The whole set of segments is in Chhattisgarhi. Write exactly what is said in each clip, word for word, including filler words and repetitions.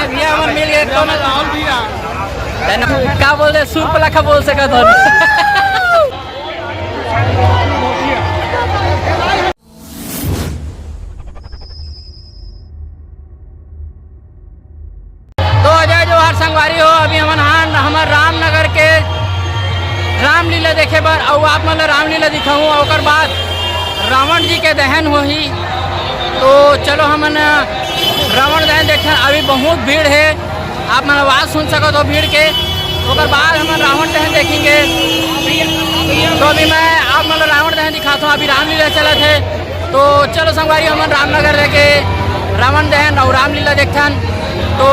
भैया हमन मिल गए, कौन? राहुल भैया। का बोल रहे, सुर्पनखा बोल सकत हो। तो अजय जोहार संगवारी हो, अभी हमन हान हमर रामनगर के रामलीला देखे बर, अउ आप मन ल रामलीला दिखाहूँ, ओकर बाद रावण जी के दहन होही। तो चलो हमन रावण दहन देखथन। अभी बहुत भीड़ है, आप मन आवाज सुन सकत हो भीड़ के। ओकर बाद हमन रावण दहन देखेंगे। तो अभी मैं आप मन ल रावण दहन दिखाता हूँ, अभी रामलीला चलत है। तो चलो संगवारी, हमन रामनगर लेके रावण दहन और रामलीला देखथन। तो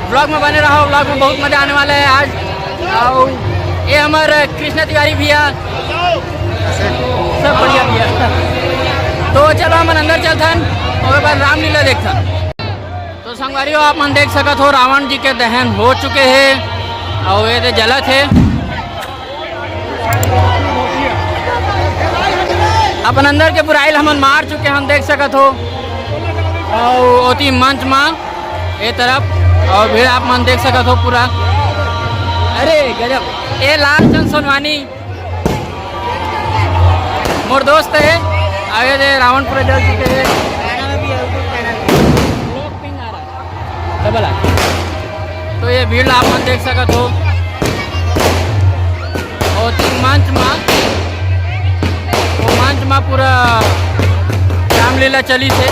ब्लॉग में बने रहो, ब्लॉग में बहुत मजा आने वाला है आज। और ये हमारे कृष्णा तिवारी भैया, सब बढ़िया भैया। तो चलो हमन अंदर चलथन और बाद रामलीला देखथन। तो संगवारी हो, आप मन देख सकत हो, रावण जी के दहन हो चुके हे और ये दे जलत हे। अपन अंदर के बुराई ल हमन मार चुके हन, देख सकत हो। अउ ओती मंच मा ए तरफ, अउ भीड़ आप मन देख सकत हो पूरा। अरे गजब, ए लालचंद सोनवानी मोर दोस्त हे, अउ ये दे रावण पूरा जल चुके हे। डबल आ। तो ये भीड़ आप मन देख सकत हो। और तीन मंच मा, वो मंच मा पूरा रामलीला चली थे।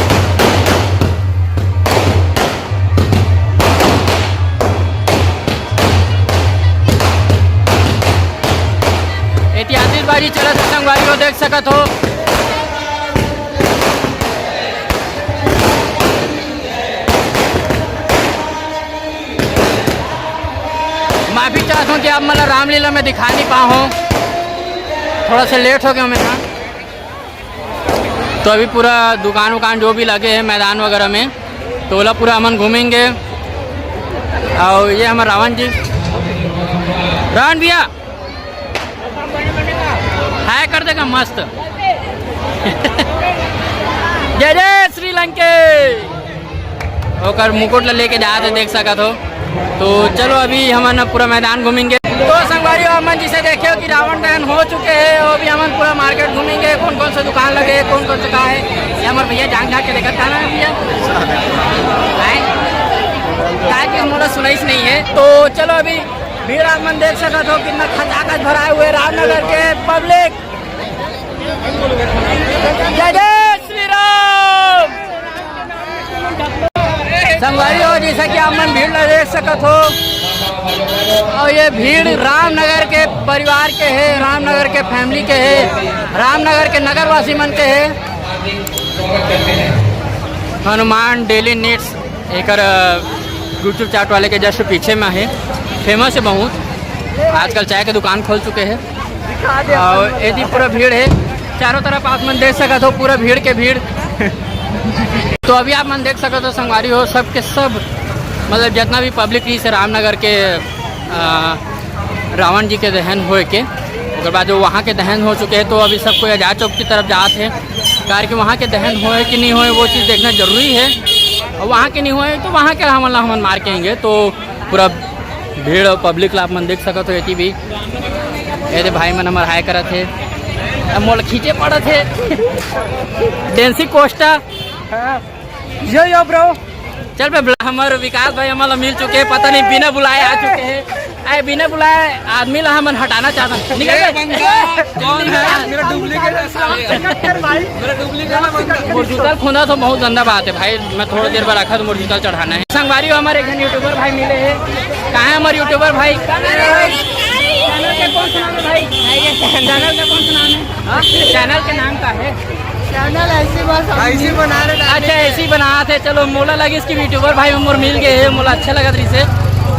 ऐतिहासिक बाजी चलत हे संगवारी हो, देख सकत हो। माफी चाहता हूँ कि आप मतलब रामलीला में दिखा नहीं पाओ, थोड़ा सा लेट हो गया मैं। तो अभी पूरा दुकान उकान जो भी लगे हैं मैदान वगैरह में, तो ओला पूरा हमन घूमेंगे। और ये हमारा रावण जी, रावण भैया हाय कर देगा मस्त। जय जय श्री लंके। ओकर मुकुट ला लेके जात हे, देख सकत हो। तो चलो अभी हमन पूरा मैदान घूमेंगे। तो संगवारी हो, हमन जिसे देखे हो कि रावण दहन हो चुके हैं, और अभी हमन पूरा मार्केट घूमेंगे, कौन कौन सा दुकान लगे, कौन कौन सा कहाँ है, ये हमारे भैया जान झाँक के देखत था ना भैया। आए? काहे कि हम लोग सुनाइस नहीं है। तो चलो अभी भीड़ आप मन देख सकत हो, कितना खचाखच भराए हुए रामनगर के पब्लिक। जय जय श्री राम। संगवारी हो, जैसा कि आप मन भीड़ ला देख सकत हो, और ये भीड़ रामनगर के परिवार के है, रामनगर के फैमिली के है, रामनगर के नगरवासी मन के है। हनुमान डेली नीड्स एकर, अ, गुपचुप चाट वाले के जस्ट पीछे में है, फेमस है बहुत, आजकल चाय के दुकान खोल चुके हैं। और एदी पूरा भीड़ है, चारों तरफ आप मन देख सकत हो, पूरा भीड़ के भीड़। तो अभी आप मन देख सकत हो संगवारी हो, सब के सब, मतलब जितना भी पब्लिक रहिस हे रामनगर के, अ, रावण जी के दहन होए के, ओकर बाद जो वहाँ के दहन हो चुके हैं, तो अभी सब कोई अजाय चौक की तरफ जात है, काहे कि वहाँ के दहन होए कि नहीं होए, वो चीज़ देखना जरूरी है। और वहाँ के नहीं होए, तो वहाँ के हमन ला हमन मार के आएंगे। तो पूरा भीड़ और पब्लिक ला आप मन देख सकत हो, एती भी ये दे भाई मन हमर हाय करत हे, अब मोला खींचे पड़त हे। डेंसी कोस्टा। हाँ। यो, यो, ब्रो। चल बे, ब्ला-, हमर विकास भाई हमन ला मिल चुके हैं, पता नहीं बिना बुलाए आ चुके हैं। आए, बिना बुलाए आदमी ला हमन हटाना चाहत हन। निकल ए बे। बंदा, कौन है? मेरा डुप्लीकेट है साले। कंडक्टर भाई। मेरा डुप्लीकेट है बंदा। मोर जूता खोंदा तो बहुत गंदा बात है भाई, मैं थोड़ा देर बाद रखा तो मोर जूता चढ़ाना है। संगवारी हो, हमारे एक जन यूट्यूबर भाई मिले हैं। कहाँ है हमारे यूट्यूबर भाई? चैनल के कौन सा नाम है भाई? चैनल का कौन सा नाम है? हाँ? चैनल के नाम का है? चैनल ऐसी बस हम ऐसी बना रहे हैं। अच्छा, ऐसी बना थे। चलो, मोला लगे इसकी यूट्यूबर भाई मोर मिल गए हैं, मोला अच्छा लगा रही से।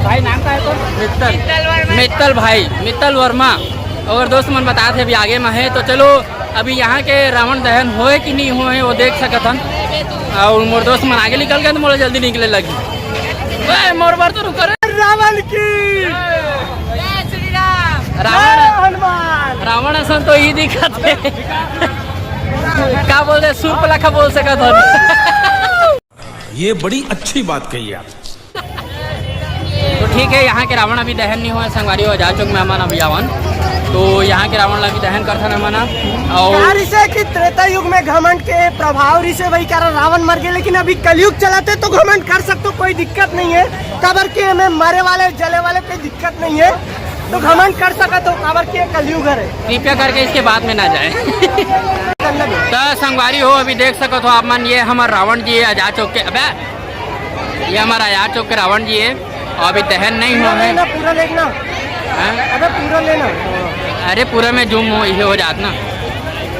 भाई नाम का है तो? मित्तल। मित्तल भाई, मित्तल वर्मा। और दोस्त मन बता थे अभी आगे में है, तो चलो अभी यहाँ के रावण दहन होए कि नहीं होए वो देख सकत हन। और मोर दोस्त मन आगे निकल गए तो मोला जल्दी निकले लगी। ए, मोर बर तो रुक रे। रावण की। जय श्री राम। रावण। जय हनुमान। रावण असन तो ही दिखत है। का बोल रहे, सुर्पनखा बोल सकत हन। ये बड़ी अच्छी बात कही आप। तो ठीक है, यहाँ के रावण अभी दहन नहीं हुआ है संगवारी हो, अजाचोक में हमन अभी आवन, तो यहाँ के रावण ला अभी दहन करथन हमन ह। और यार, इसे कि त्रेता युग में घमंड के प्रभाव रिसे, वही कारण रावण मर गए, लेकिन अभी कलयुग चलत हे तो घमंड कर सकते हो, कोई दिक्कत नहीं है। काबर के में मरे वाले, जले वाले कोई दिक्कत नहीं है, तो घमंड कर सकत हो, काबर के कलयुग है। कृपया करके इसके बाद में ना जाए। तो संगवारी हो, अभी देख सकत हो आप मन, ये हमर रावण जी है अजाचोक के। अबे, ये हमर अजाचोक के रावण जी है, और अभी दहन नहीं हुआ है। लेना, पूरा लेना। हाँ? अबे, पूरा लेना। अरे, पूरा में जूम हो, ये हो जात ना।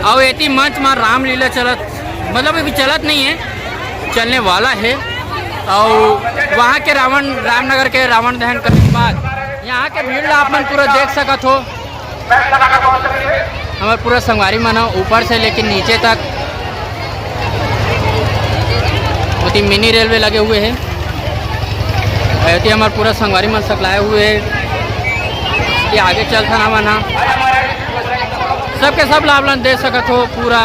और एती मंच में रामलीला चलत, मतलब अभी चलत नहीं है, चलने वाला है। और वहाँ के रावण, रामनगर के रावण दहन करने के बाद यहाँ के भीड़ ला आप मन पूरा देख सकत हो। हमारे पूरा संगवारी मन ह ऊपर से लेके नीचे तक ओती मिनी रेलवे लगे हुए है। ओती हमारे पूरा संगवारी मन सकलाए हुए है। ये आगे चलथन हमन ह, सबके सब लाभ ला दे सकत हो पूरा।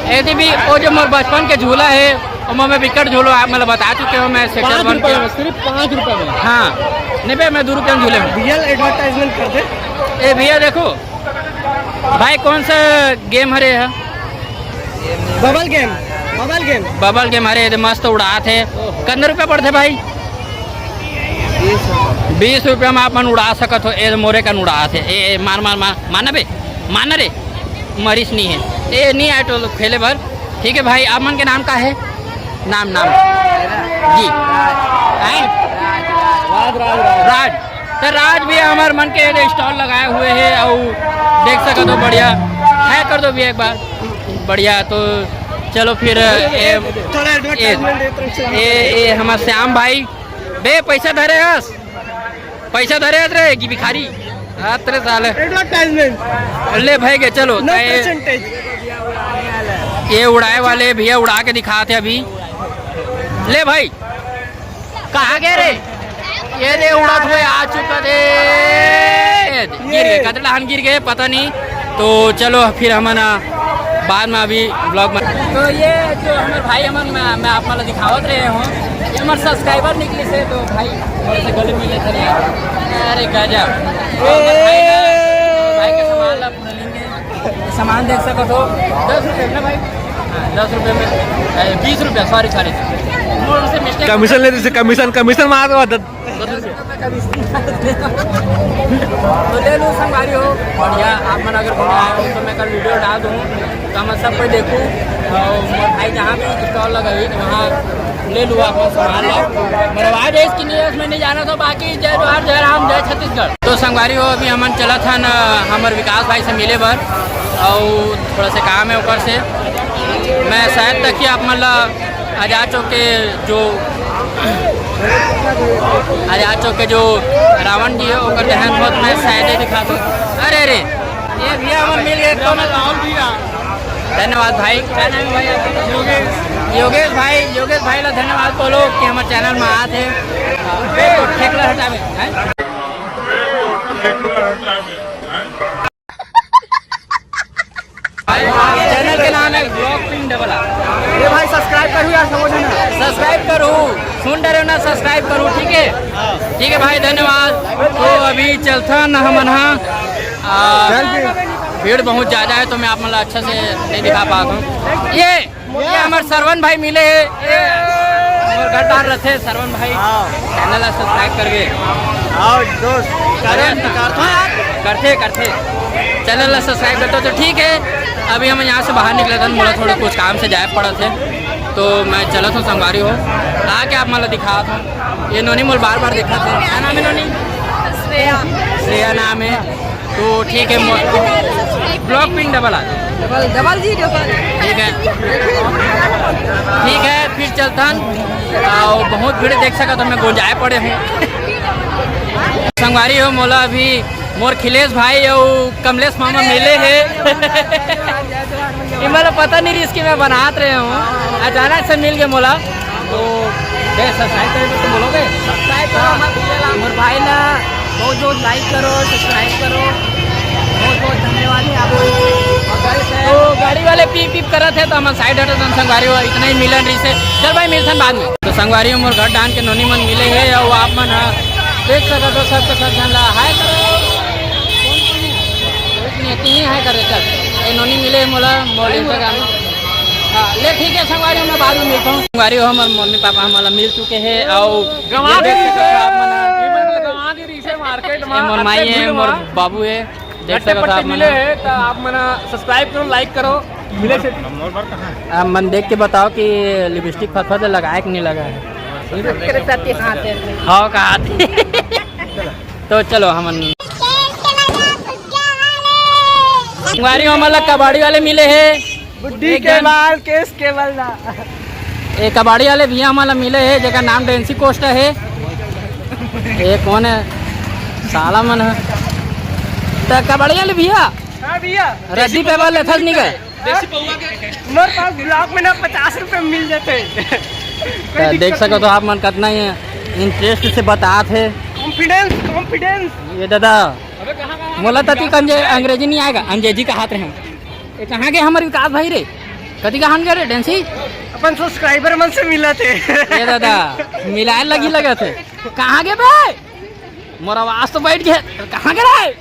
एती भी वो जो मोर बचपन के झूला है, ओमा मैं बिकट झूलो, आप मतलब बता चुके हो, मैं सेकंड पाँच वन रुपए किया। में, सिर्फ पाँच रुपए में। हाँ, नहीं बे, मैं दो रुपये में झूले हूँ। रियल एडवर्टाइजमेंट कर दे। ए भैया देखो, भाई कौन सा गेम हरे है? Bubble game, bubble game. Bubble game हरे, ये मस्त उड़ात है। कतना रुपया पड़थे भाई? बीस रुपया में आप मन उड़ा सकत हो। ए मोरे कन उड़ात है। ए, ए, मार, मार, मार, मारना बे, मारना रे। मरीज नहीं है, ए नहीं आए तो खेले बर। ठीक है भाई, आप मन के नाम का है? नाम, नाम जी। हैं? राज, राज, राज। राज। तो राज भी हमारे मन के स्टॉल लगाए हुए है और देख सको तो बढ़िया है, कर दो भी एक बार बढ़िया। तो चलो फिर, ए, थोड़ा ए, advertisement दे, तरफ से ए, ए, हमारे श्याम भाई बे पैसा धरे हस, पैसा धरे हस रे कि भिखारी? हाँ, तेरे साले। एडवर्टाइजमेंट। ले भाई के चलो, नो ताए परसेंटेज। ये उड़ाए वाले भैया उड़ा के दिखाते अभी। ले भाई, कहाँ गए रे? ये दे उड़त हुए आ चुका दे। गिर गए, कतरा लहन गिर गए, पता नहीं। तो चलो फिर हमन, आ, बाद में अभी ब्लॉग में। तो ये जो हमारे भाई हमन, मैं, मैं आप मतलब दिखावत रहे हूँ, ये हमारे सब्सक्राइबर निकले से, तो भाई थोड़े से गले मिले थे यार। अरे गजब। तो हमारे भाई ना, भाई के सामान ला पूरा लेंगे। सामान देख सकत हो, दस रुपये में ना भाई, हाँ, दस रुपये में, ए, बीस रुपये, सॉरी, सॉरी, मोर से मिस्टेक। कमीशन ले, जैसे कमीशन, कमीशन मार दो, दस, दस रुपये। तो ले लो संगवारी हो, बढ़िया। आप मन अगर घूमे आए हो तो मैं कल वीडियो डाल दूँ, तो हम सब कोई देखूँ। और मोर भाई जहाँ भी स्टॉल लगाई, वहाँ ले लूँ आप मन सामान ला। मेरा भाई देश की नहीं है, उसमें नहीं जाना था। बाकी जय जोहार, जय राम, जय छत्तीसगढ़। तो संगवारी हो, अभी हमन चलत हन, अ, हमर विकास भाई से मिले बर, अउ थोड़ा से काम है ओकर से। मैं शायद तक ही आप मन ला आजाद चौक के जो, आजाद चौक के जो रावण जी है, ओकर दहन होत मैं शायद ही दिखा दूँ। अरे, अरे, ये भैया हमर मिल गए, तो ना राहुल भैया। धन्यवाद भाई। क्या नाम है भाई आपका? योगेश। योगेश भाई, योगेश भाई ला धन्यवाद बोलो कि हमारे चैनल में आते हैं। ठेकला हटावे, हैं? चैनल के नाम है ब्लॉग पिन डबल आर। ये भाई सब्सक्राइब करू यार, समझ में। सब्सक्राइब करू, सुन डरे ना, सब्सक्राइब करू, ठीक है? ठीक है भाई, धन्यवाद। तो अभी चलथन हमन हा। आ, भीड़ बहुत ज़्यादा है, तो मैं आप मतलब अच्छा से नहीं दिखा पाता हूँ। ये, ये हमारे सरवन भाई मिले हैं, ये हमारे गद्दार रथे सरवन भाई। हाँ। चैनल ला सब्सक्राइब करबे। हाँ दोस्त, करन करथो यार। करथे, करथे। चैनल ला सब्सक्राइब करते हो तो ठीक है। अभी हम यहाँ से बाहर निकले थे, मोला थोड़ा कुछ काम से जाए पड़ा थे, तो मैं चला था संगवारी हो, आके आप मतलब दिखा था। ये नोनी मोल बार बार देखा था। क्या नाम है नोनी? श्रेया। श्रेया नाम है। तो ठीक है, मो-, ब्लॉग पिन डबल आ। डबल, डबल जी, डबल। ठीक है, ठीक है, फिर चलथन। आओ, बहुत भीड़ देख सका तो मैं गोंजाए पड़े हूँ। संगवारी हो, मोला अभी मोर खिलेश भाई और कमलेश मामा मिले हैं। ये मतलब पता नहीं रिस कि मैं बनात रहे हूँ, अचानक से मिल गए मोला। तो बे, सब्सक्राइब करे बर तो बोलोगे? सब्सक्राइब करो हमारे भैया ला, हमारे भाई ला। बहुत बहुत लाइक करो, सब्सक्राइब करो। बहुत बहुत धन्यवाद है आपको। और गाड़ी से तो गाड़ी वाले पीप पीप करत है, तो हम साइड हटत हन संगवारी हो, इतना ही मिलन रही से। चल भाई, मिलथन बाद में। तो संगवारी हो, मोर घर डाहन के नोनी मन मिले हे, अउ आप मन ह देख सकत हो, सबके सब झन ला हाय करो। कोई नहीं है, हाय करे चल। ए नोनी मिले हे मोला, मोर Instagram। हाँ, ले ठीक है संगवारी हो, मैं बाद में मिलता हूँ। संगवारी हो, हमर मम्मी पापा हमला मिल चुके हैं, अउ गंवा ये देख सकत हो आप मन ह। गंवा दे रही से market ए में, मोर माई हे, मोर बाबू हे, देख सकत हो आप मन ह। मिले हे, तो आप मन ह subscribe करो, like करो, मिले से। आप मन देख के बताओ कि lipstick फतफत लगाए कि नहीं लगाए। करे साथी हाथ है। हाँ, का हाथ। तो चलो हमन संगवारी हो, हमन ला कबाड़ी वाले मिले हे। बुड्ढी एक के झन बाल, केस के बल ना। ए कबाड़ी वाले भैया हमन ला मिले हे, जेकर नाम डेंसी कोस्टा हे। ए कौन हे? साला मन हे। त कबाड़ी वाले भैया, हाँ भैया। रद्दी पे बल लेथस नहीं गए? देसी पौवा के। मोर पास block में ना पचास रुपए मिल जाते। त देख सकत हो आप मन कतना ही interest से बतात हे। Confidence, confidence। ये दादा, अबे कहाँ, कहाँ मोला तती कंजे अंग्रेजी नहीं आएगा, अंग्रेजी का हाथ रहे। ये कहाँ गए हमर विकास भाई रे? कति कहाँ गए रे डेंसी? अपन subscriber मन से मिला थे। ये दादा, मिलाए लगी लगा थे। कहाँ गए बे? मोर आवाज तो बैठ गए। कहाँ गए रे?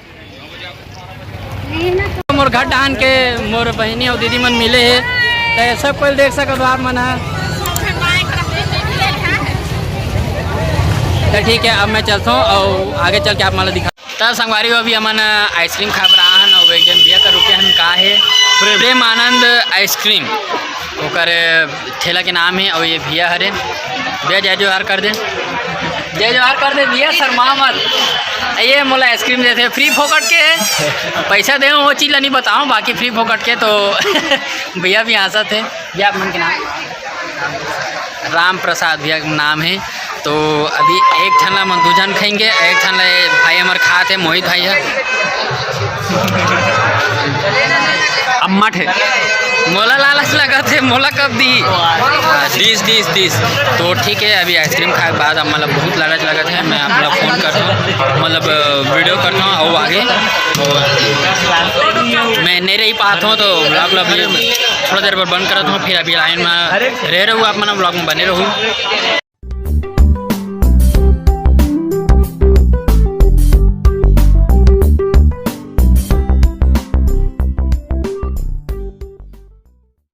मोर घर डाहन के मोर बहिनी अउ दीदी मन मिले हे, त सब कोई देख सकत हो आप मन ह। त ठीक है, अब मैं चलता हूँ अउ आगे चल के आप मन ला दिखा। त संगवारी हो, अभी हमन ice cream खाए बर आए हन अउ एक झन भैया का रुके हन, का हे? प्रेम। प्रेम आनंद ice cream, ओकर ठेला के नाम हे। अउ ये भैया हरे, भैया जय जोहार कर दे, जय जोहार कर दे भैया, शर्मा मत। ये मोला ice cream देथे free फोकट के, पैसा दे वो चीज ला नहीं बताओ, बाकी free फोकट के। तो भैया भी हंसत हे। भैया आप मन के नाम? राम प्रसाद भैया के नाम हे। तो अभी एक ठन ला मन दू झन खाएंगे, एक ठन ला ये भाई हमर खात हे, मोहित भाई हे। अम्मट हे। मोला लालच लगत हे, मोला कब दी? हाँ, तीस, तीस, तीस। तो ठीक है, अभी ice cream खाए के बाद अब मतलब बहुत लालच लगत है, मैं आप लोग फोन करता हूँ, मतलब video करता हूँ और आगे मैं नहीं रह पाता हूँ तो vlog ला अभी थोड़ा देर बर बंद करता हूँ, फिर अभी line में रह रहू, आप मतलब vlog में बने रहू।